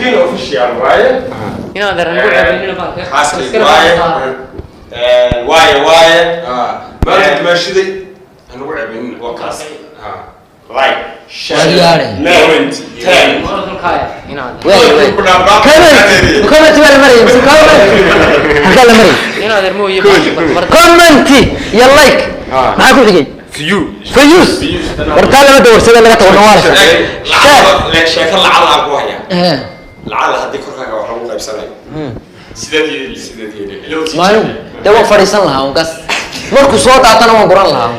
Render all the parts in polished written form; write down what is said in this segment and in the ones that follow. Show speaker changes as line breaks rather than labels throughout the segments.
King Official waaye.
Inaad nagu ceebaynina baalka.
Xaaskayga waaye. Waaye waaye.
Maanta dumaashiday hanagu ceebaynina.
Waa kaas. Like, share,
Waryaare.
comment, tag.
Inaad
Waay waay. Comment, comment waa la marayay mise comment halkaa la marayay?
Inaad mooye.
Comment iyo like. Maxaa ku xigay?
View.
Views. Wartaa lama dawarsada, laga tago nawaalasa.
Lacag sheeko lacag aan ku hayaa. Lacag haddii korkaaga wax lagu qaybsanayo, sideed yeeli?
Sideed yeeli?
Maalin dee waan fadhiisan lahaa un gas, markuu soo daatana waan guran lahaa.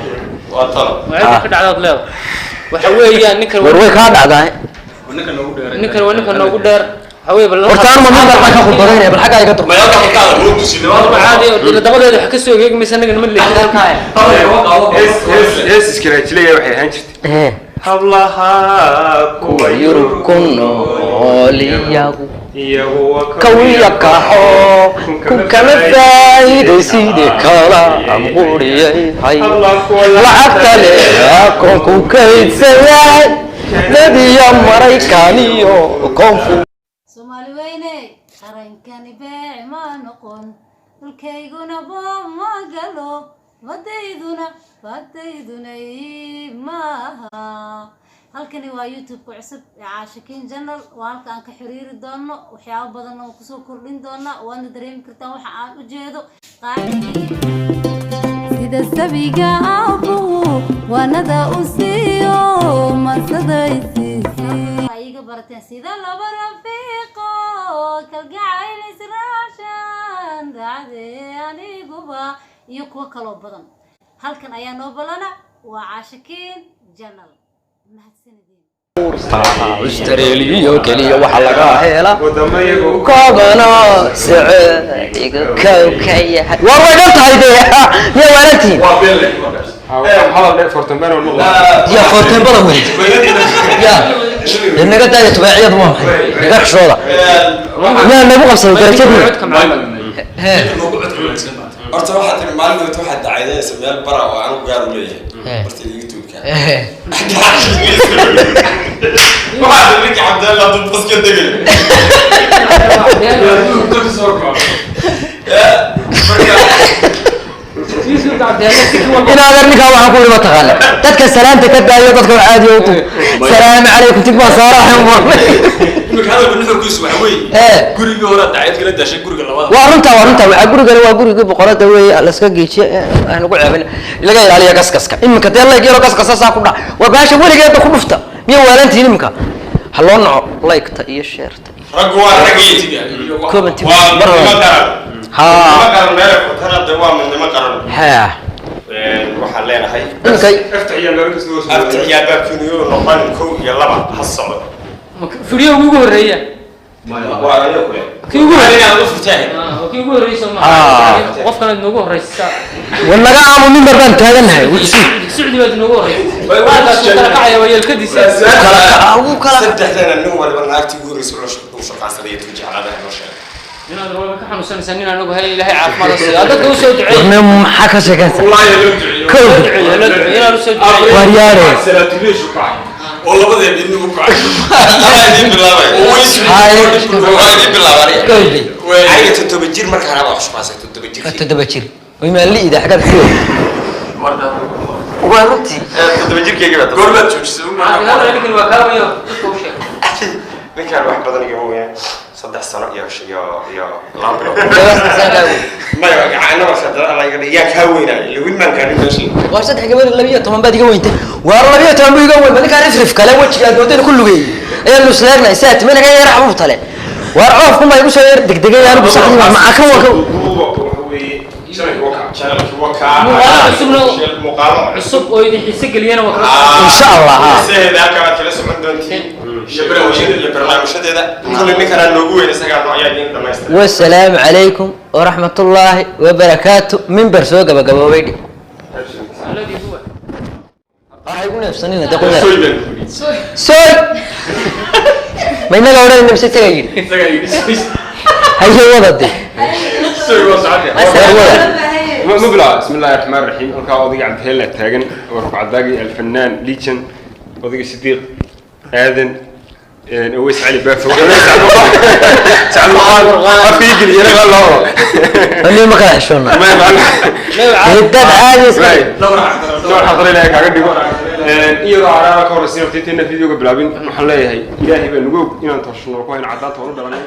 Waa talo.
Waxay ka dhacdaad leedahay waxa weeyaan ninkan
War way kaa dhacdaa.
Ninka noogu dheer.
Ninkan waa ninka noogu dheer. Waxa weeye bal
Horta anuma mimbar baan ka khudbadaynaya, bal xaggaa iga dur.
Mayalka halkaada loo tusin.
Caadi dabadeeda wax ka soo eegmaysa anaga nima leeyahay halkaaya.
Hees hees hees iskaraajilaya waxay ahaan jirtay. Hablaha
kuwa Yurub ku nool iyagu
iyagu
kawiya kaxo ku kama faa'iidayside kala quriyay hay lacagta le akoonku kaydsayahay dad iyo Maraykan iyo Koonfur.
Soomaali weyne, qarankani beec ma noqon, dhulkayguna boob ma galo, badayduna badayduna iib maaha. Halkani waa YouTube-ka cusub ee Caashakiin Channel. Waa halka aan ka xiriiri doono, waxyaabo badan oo kusoo kordhin doona, waadna dareemi kartaan waxa aan u jeedo. Sida sabiga aabuhu waanada u siiyo masadaysiiga barateen, sida laba rafiiqo kalgacayl israashan daacdee aniguba iyo kuwo kaloo badan. Halkan ayaa noo balana, waa Caashakiin Channel. Mahadsanideen.
Australia keliya waxaa laga helaa
wadamo iyagu
koobano Sacuudiga kowka yahay. War way dhan tahay dee, miyaa waalantihiin?
Waa belle.
Hadal dheer fortanbeen oo noqda.
Ya foorteenbada wey ya dee, naga daaya tubaaciyadu. Waa maxay? Naga xishooda, miyaa nagu qabsaday darajadii? Hee.
Horta waxaad tiri maalin wata waxaad dacaydaysa meel bara oo anigu gaar u leeyahay horta YouTube-ka. Waxaa tiri ninka Cabdalla hadduu bas ka degay marka.
Inaadan ninkaa waxaan ku yidhi ma taqaana, dadka salaanta ka daayo, dadka caadi u tu salaamu calaykum tig baa saara waxaan marnay.
Imika hadalka nuxurkiisu waxa weeye gurigii hore dacayad kala dashay, guriga labaad.
Waa runta, waa runta. Waxaa gurigani waa gurigii boqorada weeye, laska geejiye, aan lagu ceebin, laga ilaaliya gaskaska. Iminka dee layg yaro gaskasa saa ku dhac, waa baasha weligeedba ku dhufta. Miya waalantihiin? Iminka ha loo naco like-ta iyo share-ta.
Raggu waa raggii.
Comment.
Waa midnimo qaran. Midnimo qaran meelay furtana de waa midnimo qaran. Waxaan leenahay
iminka
aftixiyaa baabkiinu noqon kow iyo laba ha socdo.
Fidhiyo ugu horreeya.
Waa aniga kule.
Kii ugu horreeya.
Inaad u furteen.
Ah, kii ugu horreeyay soo
Ah.
maaha? Qofkan aad noogu horreysa.
War naga aamu, mimbar baan taagannahay.
Sucdi baad noogu horreysay. Baalkaas uu kala kacaya, waa yeelkadiisa.
Kala kaca, ugu kala.
Saddexdana nin waliba naagtii ugu horreysay uu shaqaansaday iyo jeclaadaha noo sheegay.
Inaad walba ka xanuunsanaysaa nin anagu hay, Ilaahay caafimaad ha siiyo. Dadka u soo duceey.
Warne maxaa ka sheekaysa?
Wallaahi loo duceeyo.
Kow.
Loo duceeyo, loo duceeyo, inaan u soo duceeyo.
Waryaare.
Salaatuleeshu kacay.
Oo labadeen idin u kacay, anaa idin bilaabay.
Haye.
Waa idin bilaabay.
Kowdii.
Aniga 7 jir markaan haba wax shaqaansaday, 7 jir.
Waa 7 jir wimaan li'ida xaggaad ku waa runtii.
7 jirkeyga baa.
Goormaad joojisay?
Caafimaad ninkan waa kaa wayo, dadka u sheeg.
Ninkaan wax badan igama weynaa, 3 sano iyo 2 bilood. Maya gacana waa saddex alla iga dhig, yaa kaa weynaa ila wiil maan gaarin meeshii.
Waa saddex gabadh, 12 baad iga weyntay. Waar 12 buu iga weyn. Ninkaan ifrif kale wejiga aad moodeen ku lugeeyey ayaan nusleegnay saa time naga yar xabuubta le. Waar coofku ma igu soo yar degdegay anigu saxdii baa maca kan waa ka.
Channelkii wakaa.
Muuqaalo cusubna
muuqaalo
cusub oo idin xiise geliyana waa kala.
Insha Allah, ha.
Xiisaheeda halkaa baad kala socon doontiin iyo barnaamijyadeeda. Kulli ninkanaa noogu weyn, isagaa noo ayaa idin dhamaystira.
Wasalaamu calaykum waraxmatullaahi wabarakaatu. Mimbar soo gabagaboobay dhi.
Alladii huwa.
Waxay ku neefsanina de qunyar soy, ma inaga odhanayna mise isagaa yidhi? Haye wada de. War wada.
مبلغ. بسم الله الرحمن الرحيم. Halkaa odayga Cabdihella taagan oo rugcadaagii alfanaan Lijan, odayga Sidiiq Aadan. Aweys Cali Baafo, afkiigeliyo.
Ani ma kala xishoona dad caadi iska.
Dhowr xaqdar Ilaahay kaaga dhigo. Iyadoo araara ka horreysa hortaytayna videoga bilaabin, waxaan leeyahay Ilaahay baa nagu og inaan toosno ku hayno caddaanta, waan u dhalanay.